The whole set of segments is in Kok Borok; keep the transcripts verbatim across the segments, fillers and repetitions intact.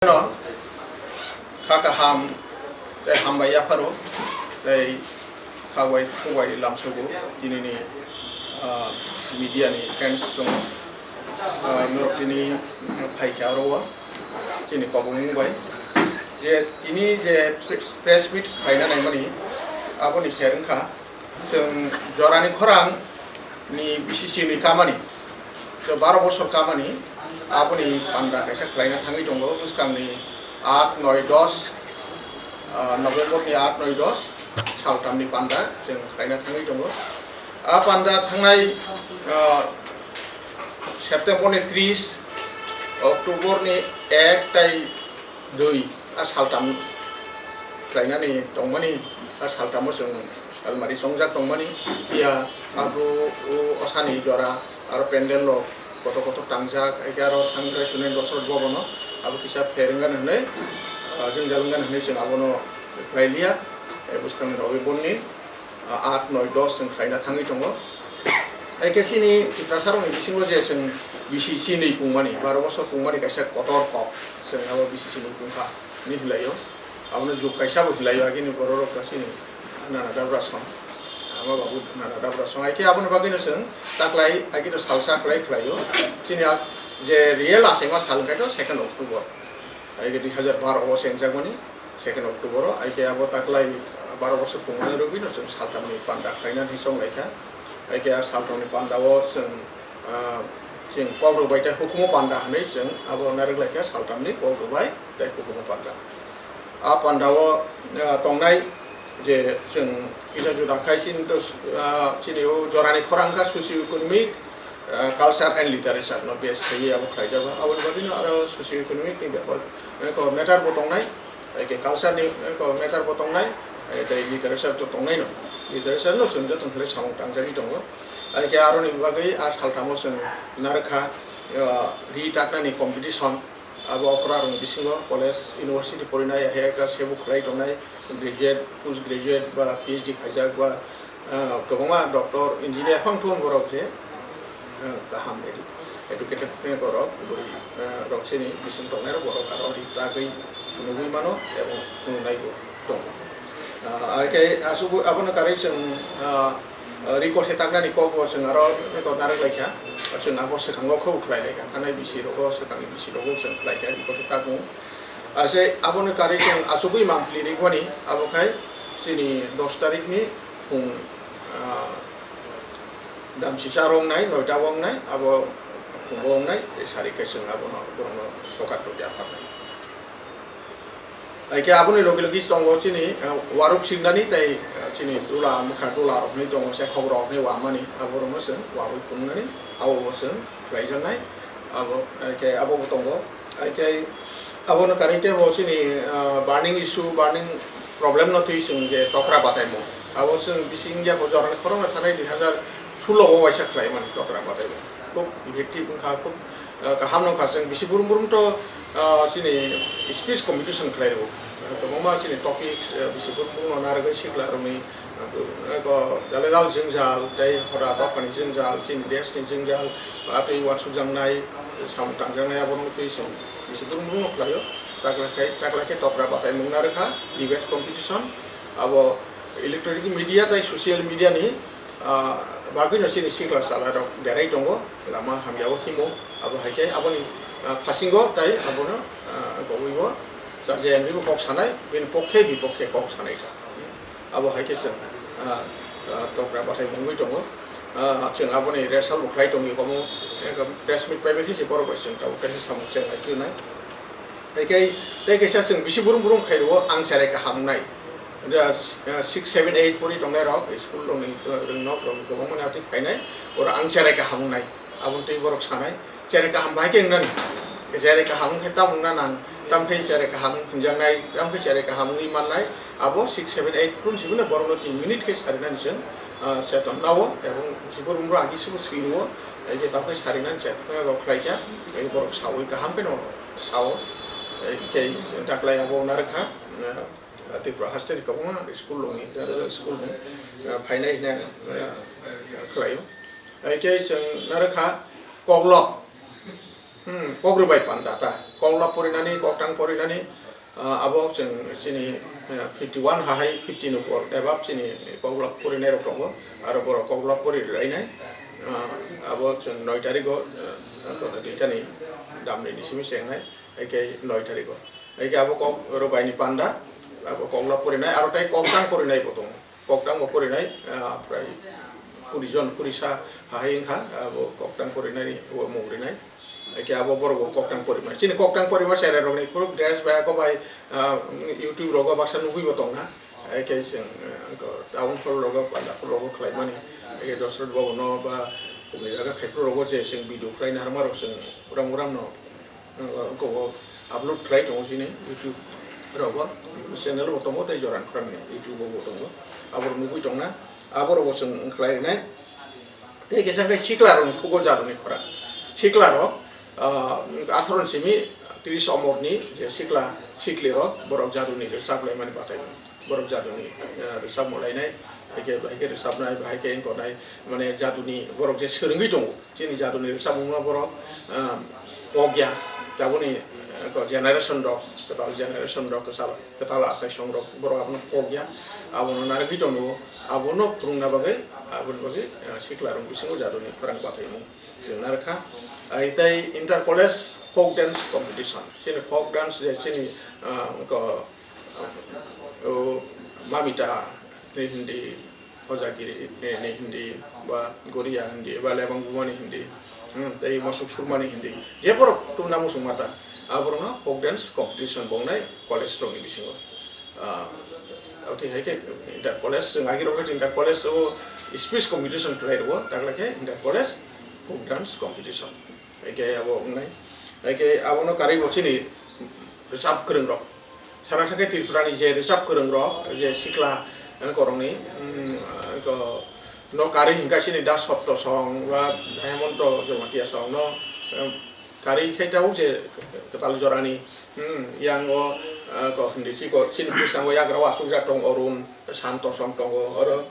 No, kha kaham, tei hambai yapharo, tei khabai khubai lamsogo, tinini, ah, media ni friends song, ah, norok tini phaikha aro o, chini kobongmung bai. Je tini je pre-, press meet khlaina naimani, aboni pher wngkha, chwng jorani khorang ni B C C ni kamani, to baro bosor kamani, aboni panda kaisa khlaina thangwi tongo, bwskangni aat, noi, dos, ah, November ni aat, noi, dos, saltamni panda chwng khlaina thangwi tongo. A panda thangnai, ah, September ni tris, October ni ek tai dui, a saltam khlainani tongmani, a saltamo chwng salmari chongjak tongmani, iya abo o osani jora aro pendel rok kotor kotor tangjak, haikhe aro thangkrai sunai Dosrot Bhabono abo kisa pher wngani hwnwi, ah, jwngjal wngani hwnwi chwng abono khlai liya, eh, bwskangni November ni, ah, aat, noi, dos chwng khlaina thangwi tongo. Haikhe chini Tiprasarokni bisingo je chwng B C C ni pungmani, baro bosor pungmani kaisa kotor kok, chwng abo B C C ni pungkha hinwi hinlaio. Abono juk kaisa bo hinlaio, agini bororok chini Nana Dabra song, ama babu Nana Dabra song. Haikhe aboni bagwino chwng taklai, haikhe to salsa kwlai khlaio. Chini a je real achaima sal wngkha to second October, haikhe dui hazar baro o se wngjakmani. Second October o, haikhe abo taklai baro bosor pungmani rwgwino chwng saltamni panda khlainani chonglaikha. Haikhe a saltamni panda o chwng, ah, chwng kok rwbai tei hukumu panda hwnwi chwng abo narwk laikha, saltamni kok rwbai tei hukumu panda. A panda o, ah, tongnai je chwng kisa juda khai chini to, ah, chini o jorani khorang kha socio economic, ah, culture and literature no base khaiwi abo khlaijago. Aboni bagwino aro socio economic ni bepar, eh, ko matter bo tongnai. Haikhe culture ni, eh, ko matter bo tongnai, eh, tei literature to tongnaino. Literature no chwng joto khlai samung tangjagwi tongo. Haikhe aroni bagwi a saltamo chwng narwkha, eh, ri tatnani competition. Abo okra rokni bisingo college, university porinai, haikhe sebo khlai tongnai graduate, post graduate ba P H D khaijak ba, ah, kwbangma doctor, engineer phang thun borok je, ah, kaham edu-, educated borok, bwrwi, ah, rok chini bising tongnai rok borok aro ri tagwi nugwi mano ebong nungnai bo tongo. Ah, haikhe aswk abono karwi chwng, ah, ah, record khe taknani kok bo chwng aro record narwk laikha, chwng abo swkango khe bo khlai laikha, thanai bisi rogo swkangni bisi rogo chwng khlai kha record khe takmung. Ase aboni karwi chwng achugwi mampli rikmani, abo khai chini dos tarikni phung, ah, damsisa rongnai, noita wngnai, abo phungo wngnai, sari khe chwng abono borokno sokat rwdi apharnai. Haikhe aboni logi logi tongo chini, ah, waruk siknani tei, ah, chini dula, mwkha dula rok hinwi tongo, se khok rok hinwi wamani, aborokno chwng wabwi phunuknani, abo bo chwng khlaijaknai, abo, haikhe abo bo tongo. Haikhe abono karwi teibo chini, ah, burning issue, burning problem no twi chwng je tokra bataimung. Abo chwng bisi wngya bo jorani khoroknwi thanai dui hazar sulo o waisa khlaimani tokra bataimung. Khub effective wngkha, khub, ah, kaham no wngkha. Chwng bisi burum burum to, ah, chini speech competition khlai rwo. Kwbangma chini topic, ah, bisi burum burum no narwgwi sikla rwni, ah, eko dalai lal jwngjal, tei hora dophani jwngjal, chini desh ni jwngjal, atwi uansukjaknai, samung tangjaknai, abono twi chwng bisi burum burum no khlaio. Takla khai, takla khe tokra bataimung narwkha, debate competition, abo electronic media tei social media ni, ah, bagwino chini sikla chwla rok berai tongo, lama hamya o himo, abo hai khe aboni, ah, phasingo tai abono, ah, gogwi bo chaja wngwi bo kok sanai, bini pokhe bipokhe kok sanai kha. Abo hai khe chwng, ah, ah, tokra bwthai mungwi tongo. Ah, chwng aboni result bo khlai tongwi omo, eh, press meet paibai khe se borok bai chwng tabuk kaisa samung cheng lai khe nai. Tei khe, tei kaisa chwng bisi burum burum khai rwo ang cherai kaham wngnai. Da, ah, six, seven, eight pori tongnai rok, school rokni, ah, rwngnok rokni kwbangma ni atwi phainai, oro ang cherai kaham wngnai. Aboni twi borok sanai, cherai kaham bahai khe wngnani. Cherai kaham wngkhe tamo wngna nang, tamo khe cherai kaham hinjaknai, tamo khe cherai kaham wngwi mannai. Abo six, seven, eight kunu simi no borokno tin minute khe sarinani chwng, ah, cheton nao, ebong sibor umro agi sibo swi rwo, ege tamo khe sarinani chet rok khlai kha, ege borok sawi kaham kheno sao, eh, tei daklai abo narwkha, eh, Tripura haste ni kwbangma school rokni, school ni, eh, phainai hinwi, eh, khlaio. Hai khe chwng narwkha koklop. Hmm, kok rwbai panda ta. Kok lab porinani, kok tang porinani, ah, abo chwng chini, eh, fifty one hahai fifty ni upor above chini kok lab porinai rok tongo. Aro borok kok lab pori lainai, ah, abo chwng noi tarigo, eh, kono duitani damni ni simi chengnai, eke noi tarigo. Eke abo kok rwbai ni panda, abo kok lab porinai, aro tai kok tang porinai bo tongo. Koktang bo porinai, ah, prai kuri jon, kuri sa hahai wngkha, abo koktang porinai o mung rinai. Eke abo borok bo koktang porima. Chini koktang porima cherai rokni phuru dress bai ako bai, ah, YouTube rogo baksa nugui bo tongna. Eke chwng, ah, ko town hall rogo, panda hall rogo khlaimani. Eke Dosrot Bhavan no ba kumni jaga khai phuru rogo je chwng video khlai narwkma rok chwng uram uram no. Wngkha o upload khlai tongo chini YouTube rogo, channel bo tongo tei Joran Khorang ni YouTube bo tongo, abo nugui tongna, abo rogo chwng khlai rinai. Tei kisa khe sikla rokni khugo jaduni khorang, sikla rok, ah, atharo ni simi tris omor ni je sikla sikli rok borok jaduni rwchap laimani batai. Borok jaduni, eh, rwchapmung lainai, hai khe, bahai khe rwchapnai, bahai khe wngkha nai, mane jaduni borok je swrwngwi tongo, chini jaduni rwchapmungno borok, eh, pokya, taboni, eh, ko generation rok, kwtal generation rok, kwchal, kwtal achaisong rok, borok abono pokya, abono narwgwi tongo, abono phwrwngna bagwi, aboni bagwi, eh, sikla rok bisingo jaduni khorang bathaimung chwng narwkha. Ai tei inter college folk dance competition, chini folk dance je chini, eh, ko, o Mamita ni hindi, Hojagiri ni, ni hindi, ba Goria hindi, ba Lebang Buma ni hindi, hmm, tei Mosok Surma ni hindi. Je borok tubuna muchung mata, aborokno folk dance competition bongnai college rokni bisingo. Ah, aboni hai khe inter college, chwng agirok khe inter college o speech competition khlai rwo, takla khe inter college folk dance competition. Hai khe abo wngnai. Hai khe abono karwi bo chini rwchap kwrwng rok. Sana thangkhe Tripura ni je rwchap kwrwng rok, je sikla, eh, korokni, mm, eh, ko, no karwi hwnkha chini Das Hotto song ba Hemonto Jamatia song no, eh, karwi khai tabuk je kwtal jorani, mm, yang o, eh, ko hindi chikon chini bwskango yagra o achukjak tong Arun, Santo song tongo, oro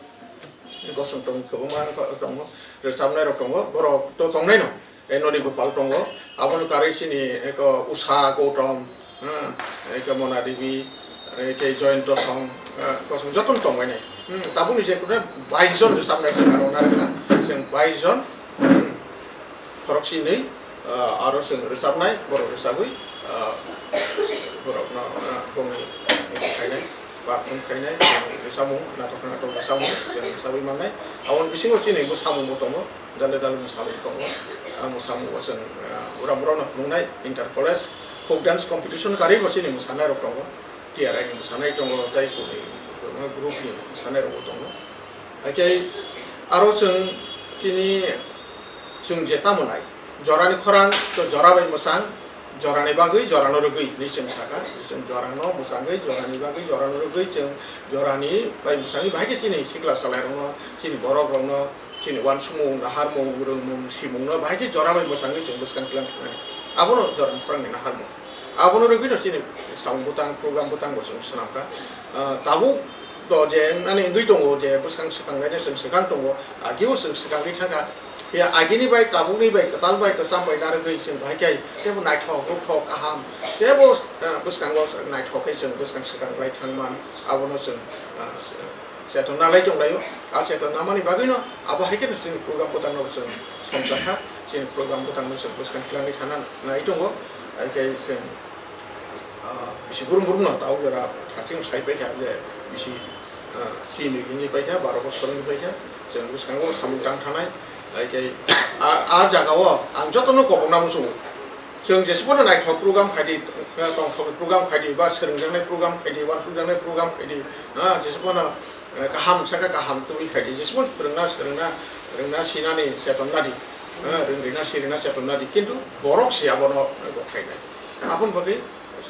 gosong tong kwbangma tongo, rwchapnai rok tongo, borok to tongnai no. Tei noni Gopal tongo, abono karwi chini eko Usha Gautam, hmm, eko Mona Devi, eko Joyanta song, eh, kosong jotono tongbainai. Hmm, tabukni je kune bais jon rwchapnai chwng aro narwkha, chwng bais jon, hmm, khoroksinwi, eh, aro chwng rwchapnai, borok rwchapwi, eh, borokno, eh, bongni khainai. Perform khainai, chini samung, natok natok samung, chini sawi mannai. Aboni bisingo chini bo samung bo tongo, dale dale bo samung tongo. Amo samung bo chwng, ah, ura borok no phunuknai, inter college, folk dance competition karwi bo chini mwsanai rok tongo. T R I ni mwsanai tongo, tei kuni group ni mwsanai rok bo tongo. Hakhe aro chwng chini Chwng je tamo nai, jorani khorang to jora bai mwchang, jorani bagwi jorano rwgwi hinwi chwng sakha. Chwng jorano mwchangwi, jorani bagwi jorano rwgwi chwng jorani bai mwchangwi bahai khe chini sikla salairokno, chini borokrokno, chini uansukmung, naharmung, rwngmung, simungno bahai khe jora bai mwchangwi chwng bwskang tlang thangnani. Abono jorani khorangni naharmung. Abono rwgwino chini samung bwtang, program bwtang bo chwng swnamkha. Ah, tabuk to je wngnani wngwi tongo, je bwskang swkang laino chwng swkang tongo, agio chwng swkangwi thangkha. Phiya agini bai, tabukni bai, kwtal bai, kwcham bai narwgwi chwng bahai khe teibo naithok, rwkthok, kaham, teibo, ah, bwskango naithok khe chwng bwskang swkang lai thangman, abono chwng, ah, chetonna lai tonglaio. A chetonna mani bagwino abo hai kheno chini program bwtangno chwng songchakha, chini program bwtangno chwng bwskang twlangwi thana nai tongo. Hai khe chwng, ah, bisi burum burumno tabuk jora thaching sai paikha je bisi, ah, chini wngwi paikha, baro bosor wngwi paikha, chwng bwskango samung tang thanai. Hai khe a, a jagao ang jotono kobokna muchungo. Chwng jesubano naithok program khaidi, tongthok program khaidi, ba swrwngjaknai program khaidi, uansukjaknai program khaidi, ah, jesubano, eh, kaham saka kaham tubui khaidi, jesubano swrwngna, swrwngna, rwngna sinani chetonna di, ah, rwng rina sirina chetonna di, kintu borok se abono, eh, khainai. Aboni bagwi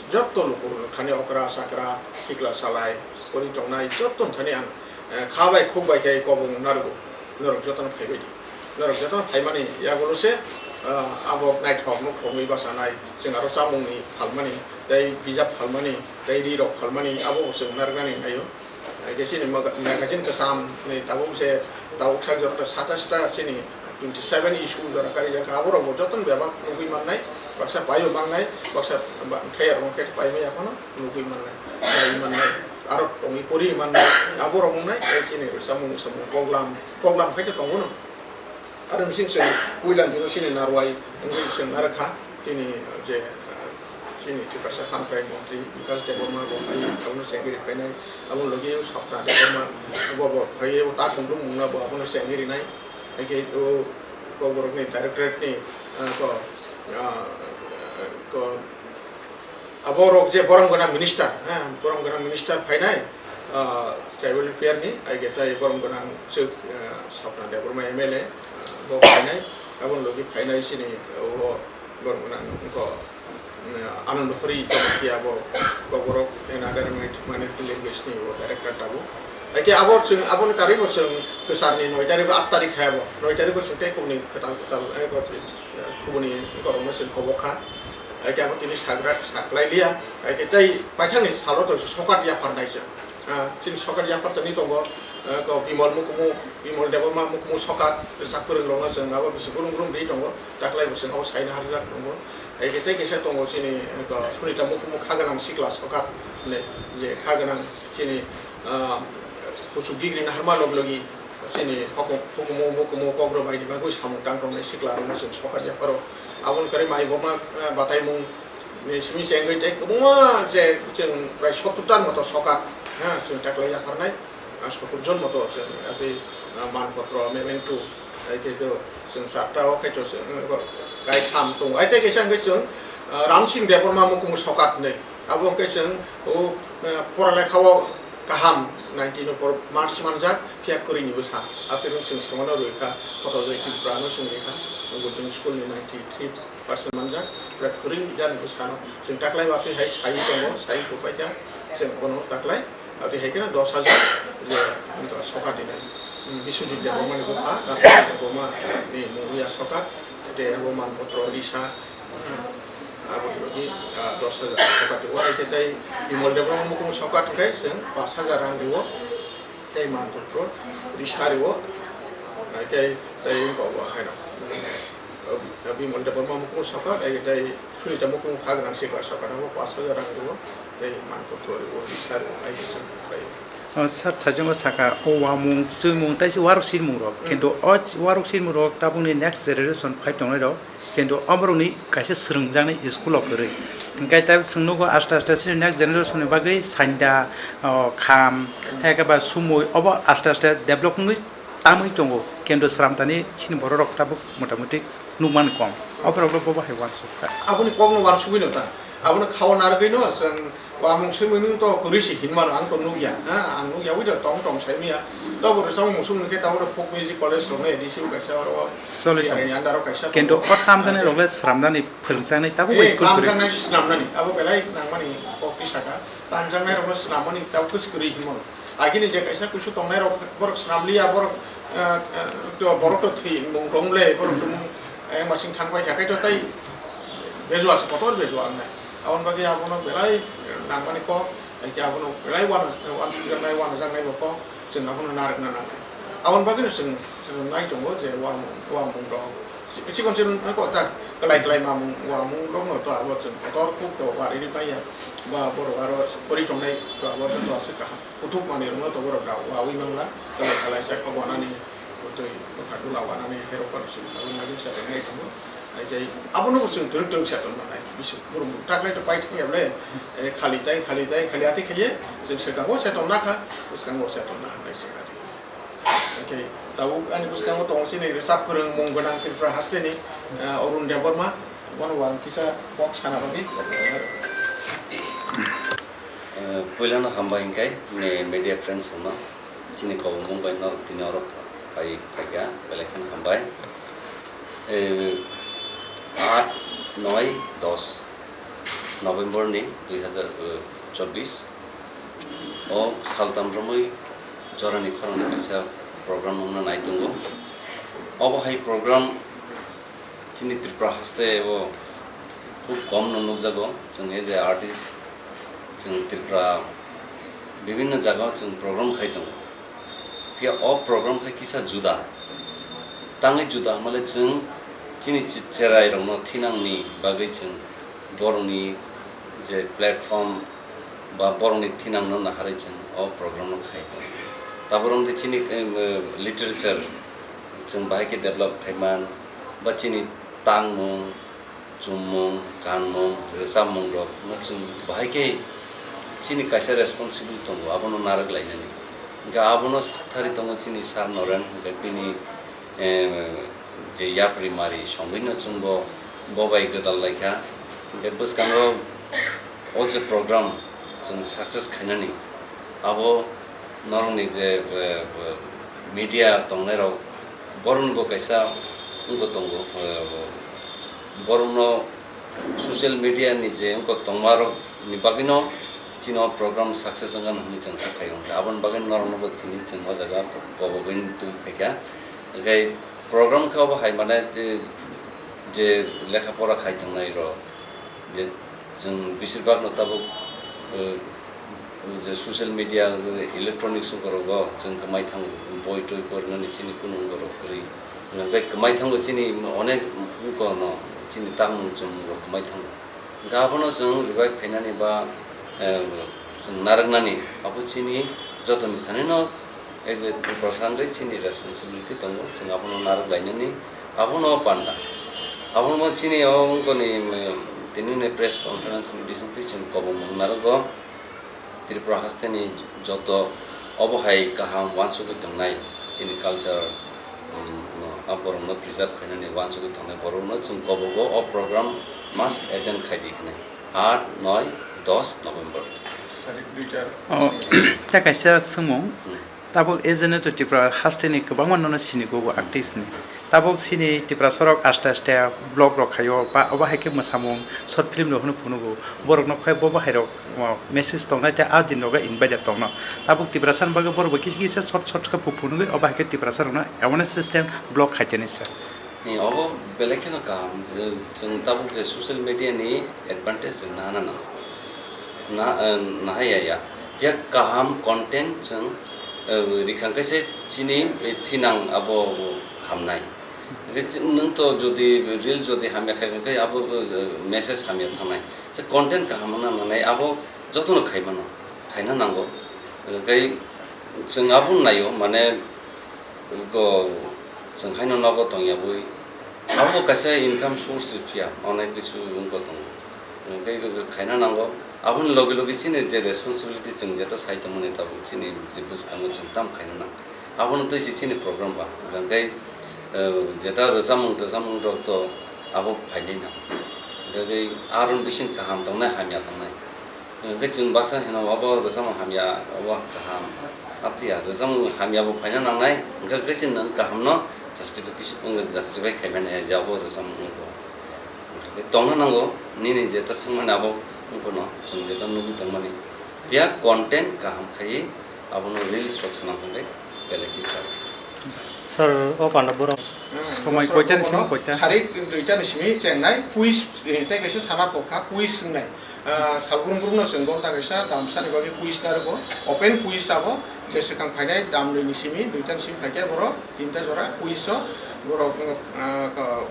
jotto lukurokno thani okra, chakra, sikla, salai, pori tongnai jotto thani ang, eh, kha bai khuk bai khe kobong narwgo, norok jotono phaibai di. Norok jotono phaimani yagulo se, ah, abo naithok nuk thongwi bachanai, chwng aro chamungni phalmani, tei bijap phalmani, tei rirok phalmani, abo bo chwng narwknani naio. Hai khe chini maga-, magazine kwcham ni tabuk se, tabuk sak jora sata sata chini twenty seven issue jora kari jakha, aborok bo jotono bebak nugwi mannai. Baksa paio mangnai, baksa ba-, thayar wng khe paimaya phano nugwi mannai, nai mannai, aro tongwi pori mannai, abo rok wngnai, tei chini samung samung koglam, koglam khai khe tongo no. Aro bising chwng puila dino chini narwai wngwi chwng narwkha, chini je, ah, chini Tiprasa Hamkrai Montri Bikash Debbarma bo phai, abono chengwi ri phainai, abo logi Swapna Debbarma bo, bo phai, o ta kundung mungna bo abono chengwi rinai, hai khe o Kokborokni directorate ni, ah, ko, ah, ko, Abo rok je borom gwnang minister, eh, borom gwnang minister phainai, ah, tribal welfare ni, ai khe tai borom gwnang chwk, eh, Swapna Debbarma M L A, ah, bo phainai, abo logi phainai chini o borom gwnang ko, mm, Anand Hori Jamatia bo, ko borok another minority language ni bo director tabuk. Ai khe abo chwng, aboni karwi bo chwng kwcharni noi tarikh, aat tarikh hai abo, noi tarikh bo chwng tei kubuni kwtal kwtal, eh, ko, kubuni borokno chwng kobok kha. Hai khe abo tini sagra saklai liya. Hai khe tei paithakni salo to sokat yaphar nai se. Ah, chini sokat yaphar tongwi tongo, ah, ko Bimal Mukumu, Bimal Debbarma Mukumu sokat, rwchap kwrwng rokno chwng abo bisi grum grum ri tongo, taklai bo chwng abo saina harjak tongo. Hai khe tei kisa tongo chini, ah, ko Sunita Mukumu kha gwnang sikla sokat hinwi je kha gwnang chini, ah, kuchuk degree naharma log logi. Chini hukumu, hukumu, hukumu kokrok bai ni bagwi samung tang tongnai sikla rokno chwng sokat yapharo. Aboni kwrwi mai boma, eh, bataimung ni simi se wngwi tei kwbangma je chwng prai sottor ta moto sokat, ha, chwng taklai yapharnai, ah, sottor jon moto chwng atwi, ah, manpotro, memento, hai khe to chwng charta o khe to chwng, eh, kai tham tongo. Hai tei kaisa wngwi chwng, ah, Ramsing Debbarma Mukumu sokat hinwi. Abo hwnkhe chwng o, eh, poralekha o kaham ninety-nine March manjak, phiya kwrwini bwsa. Atwrwng chwng samano rwi kha, Khoto Joy Tripura no chwng rwi kha, bo chwng school ni ninety-three percent manjak, phiya kwrwi jani bwsano chwng taklai bo atwi hai sai tongo, sai bo paikha, chwng bono taklai, atwi hai kheno dos hajar je sokat dinai. Biswajit Debbarma ni bupha, Ramsing Debbarma ni mungwi ya sokat, tei abo manpotro risa, Abo ni bagwi, ah, dos hajar sokat o, hai khe tei Bimal Debbarma Mukumu sokat hwnkhe chwng pash hajar rang rwo, tei manpotro risa rwo, hai khe tei wngkha bo haino. Ah, Bimal Debbarma Mukumu sokat, hai khe tei Sunita Mukumu kha gwnang sikla sokat abo pash hajar rang rwo, tei manpotro rwo, risa rwo, hai khe chwng khlai o. O, sir, thaichongo saka, o wamung, swimung, tei se warok sinmung rok. Hmm. Kintu o warok sinmung rok tabukni next generation phai tongnai rok, kintu oborokni kaisa swrwngjaknai school o kwrwi. Hinkhe tei chwng nugo aste aste chini next generation ni bagwi sanda, o, kham, hmm, hai khe ba sumui, obo aste aste develop wngwi tamwi tongo. Kintu sramtani chini borok rok tabuk motamuti nukmani kom. Oborok bo bo hai wansuk kha. Aboni kokno wansugwi no ta. Abono khao narwgwi no chwng wamung swimwi nwng to kwrwi se hinmano ang to nukya. Ha, ang nukya wi da tong tong sai miya. To bo rwchapmung swngmung khe tabuk folk music college rokno A D C o kaisa oro Chole tong. Under o kaisa tongo. Kintu o tamjaknai rok le sramnani phwrwngjaknai tabuk. Eh, school kwrwi. Tamjaknai swnamnani abo belai nangmani kok twi saka. Tamjaknai rokno swnamani tabuk kwswk kwrwi hinmano. Agini je kaisa kusu tongnai rok, borok swnam liya, borok, eh, eh, to borok to thwi mung tong le, borok to mung, eh, masing thang pai kha, kaitor tai bejua se, kotor bejua wngnai. Aboni bagwi abono belai nangmani kok, hai khe abono belai wana, wansukjaknai, wanajaknai bo kok, chwng abono narwkna nangnai. Aboni bagwino chwng, chwng nai tongo je wamung, wamung rok. Chikon chikon kok ta kwlai kwlai mamung, wamung rokno to abo chwng kotor kuk to wari ri paiya. Ba borok aro pori tongnai to abo joto aswk kaham. Kuthuk manwi rokno to borok da wawi mangla, kwlai kwlai sa kok wanani, twi bwkha dula wanani, hai rok phano chwng abo nugwi sa tongnai tongo. Hai khe abono bo chwng twrwk twrwk sa tong nangnai, bising borok taklai to pai thang ya ble, eh, khali tai, khali tai, khali atwi khe ye chwng swkang bo sa tong nakha, bwskango sa tong nakha nai chwng atwi. Hai khe tabuk ani bwskango tongo chini rwchap kwrwng mung gwnang Tripura hasteni, eh, Arun Debbarma, bono bo ang kisa kok sana bagwi. Eh, puilano hambai hwnkhe me-, media friends rokno chini kobongmung bai no tini oro phai phaikha, belai kheno hambai. Eh, aat, noi, dos November ni dui hazar chobbish o saltam romwi jorani khorangni kaisa program wngna nai tongo. Obo hai program chini Tripura haste o khub kom no nukjago. Chwng as a artist, chwng Tripura bibinno jaga o chwng program khai tongo. Phiya o program khai kisa juda. Tangwi juda hwnmale chwng Chini che-, cherairokno thinangni bagwi chwng borokni je platform ba borokni thinangno naharwi chwng o program no khai tongo. Tabuk wngkhe chini, em, eh, literature chwng bahai khe develop khaiman ba chini tangmung, chummung, kanmung, rwchapmungrokno chwng bahai khe chini kaisa responsible tongo, abono narwk lainani. Hwnkhe abono saktharwi tongo chini Sir Noren, hwnkhe bini, eh, je yapri mari songwino chwngbo bo bai gwdal laikha. Hwnkhe bwskango o je program chwng success khainani, abo norokni je, eh, media tongnairok, boroknibo kaisa wngkha tongo, eh, borokno social media ni je wngkha tongmarokni bagwino chini o program success wngkha hwnwi chwng kha khaio. Aboni bagwi noroknobo tini chwng o jaga kobogwi twi phaikha. Hwnkhe program khe obo hai mane, eh, je lekha pora khai tongnai rok, je chwng besir bak no tabuk, eh, je social media, electronics wngkorogo chwng kwmai thango, boi toi porinani chini kunu wngkorok kwrwi. Hwnkhe kwmai thango chini onek wngkor no, chini tangmung chumung rok kwmai thango. Hwnkhe abono chwng revive khainani ba, eh, chwng narwknani abo chini jotoni thani no as a Tiprasa wngwi chini responsibility tongo, chwng abono narwk lainani, abono panda. Abono chini o wngkoni, mm, tinini press conference ni bisingtwi chwng kobongmung narwgo, Tripura hasteni joto obo hai kaham uansugwi tongnai, chini culture, mm, no, a borokno preserve khainani uansugwi tongnai borokno chwng kobogo o program must attend khaidi hwnwi, aat, noi, dos November. Tarik duita. Oh, tei kaisa swngmung. Hmm. Tabuk A J N T Tripura hasteni kwbangma nono sinigo bo artist ni. Tabuk chini Tiprasa rok aste aste vlog rok khaio, ba obo hai khe mwsamung, short film rok hwnwi phunugo. Borok no khai bo bo hai rok, o, message tongnai tei a din rogo invite tongnai. Tabuk Tiprasa ni bagwi borok bo kisa kisa short short khe phu-, phunugwi obo hai khe Tiprasa rok no awareness system vlog khai teni sir. Ni obo belai kheno kaham, je chwng tabuk je social media ni advantage chwng nahana nango. Na, eh, nahaya ya. Phiya kaham content chwng, eh, rikhang khe se chini, eh, thinang abo hamnai. Hwnkhe chwng nwng to jodi reel jodi hamya khai hwnkhe abo, eh, message hamya thangnai. Se content kaham wngna nangnai abo jotono khai mano, khaina nango. Hwnkhe chwng abo naio mane, Go chwng haino nogo tongya bui. Abo kaisa income source se phiya, onek kichu wngkha tongo. Tei khaina nango. Aboni logi logi chini je responsibility chwng jeta sai tongmani tabuk chini je bwskango chwng tam khaina nang. Abono twi se chini program ba. Hwnkhe, eh, jeta rwchapmung twchapmung rok to abo phainai nang. Hwnkhe aroni bising kaham tongnai, hamya tongnai. Hwnkhe chwng baksa hino, obo rwchapmung hamya, obo kaham. Aphiya, rwchapmung hamya bo phaina nangnai, hwnkhe khe chwng nwng kahamno justification, wngkha justify khaimani, je obo rwchapmung wngkha. Hwnkhe tongna nango, nini jeta swngmani abo wngkhano, chwng jeta nugwi tongmani. Phiya content kaham khaiwi, abono reels rok swnam hwnkhe belai khe chao. Sir, o panda borok. Hmm, somoi bosor koita ni simi bono koita? Sarik duita ni simi chengnai, quiz, eh, tei kaisa sana pokha, quiz wngnai. Ah, salbrum brum no chwng gol ta kaisa, damsa ni bagwi quiz narwgo, open quiz abo, je swkang phainai damrwi ni simi, duita ni simi phaikhe borok, tinta jora quiz o, borok, ah, ko-,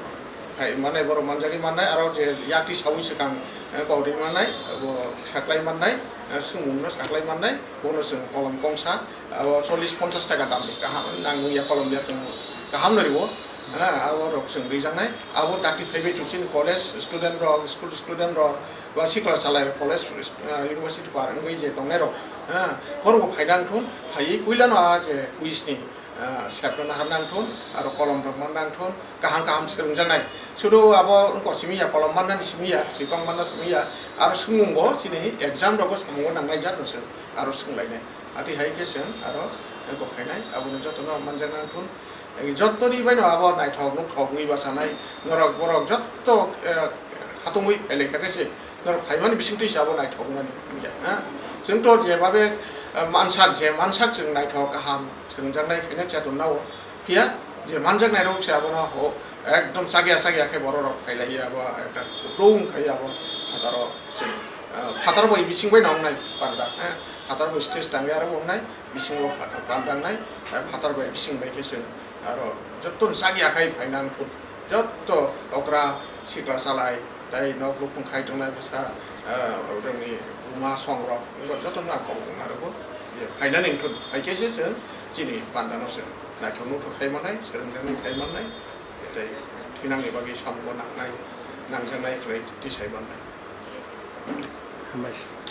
phai mannai, borok manjagwi mannai, aro je yakti saui swkang, eh, kok ri mannai, bo saklai mannai, eh, swngmung no saklai mannai, bono chwng kolom kongsa, Abo chollish ponchash taka damni kaham nang nungya kolom ya chwng kaham no riwo. Ha, abo rok chwng rijaknai. Abo dakti phaibai tong chini college student rok, school student rok, ba sikla salai rok, college, ah, university par wngwi je tongnai rok. Ha, borok bo phaina wngthun, phaiwi puila no a je quiz ni, ah, sep no naharna wngthun, aro kolom rok manna wngthun, kaham kaham swrwngjaknai. Sudu abo wngkha simi ya, kolom manna ni simi ya, swikang manna simi ya, aro swngmung bo chini exam rok bo samung o nangnai jak no chwng aro swnglainai. Ati hai khe chwng aro kok khainai, abono jotono manjakna wngthun. Jotoni baino abo naithok nukthok wngwi bachanai, norok borok jotto, eh, hatungwi phailai kha khe se norok phaimani bisingtwi se abo naithok wngnani wngya, ha? Chwngto jebabe, eh, mansak, je mansak chwng naithok kaham swrwngjaknai khaina chetonna o. Phiya je manjaknairok se abono ho, ekdom chakya chakya khe bororok phailaiya abo, ekta kuplung khai abo phataro chwng, ah, phatar bai bising bai no wngnai panda, eh, phatar bai stage tangwi aro wngnai, bisingo pha-, panda wngnai, eh, phatar bai bising bai khe chwng aro jottoni chakya khai phaina wngkhu, Jotto okra sikla salai, tai nok buphung khai tongnai bwsa, ah, rokni buma songrok, wngkha jotono ang kok wngna rwgo. Ye phainani wngkha, phaikhe se chwng chini pandano chwng naithok nuthok khai mannai, swrwngjaknai khai mannai, tei thinangni bagwi samungo nangnai, nangjaknai khlai tisai mannai. Hambai se.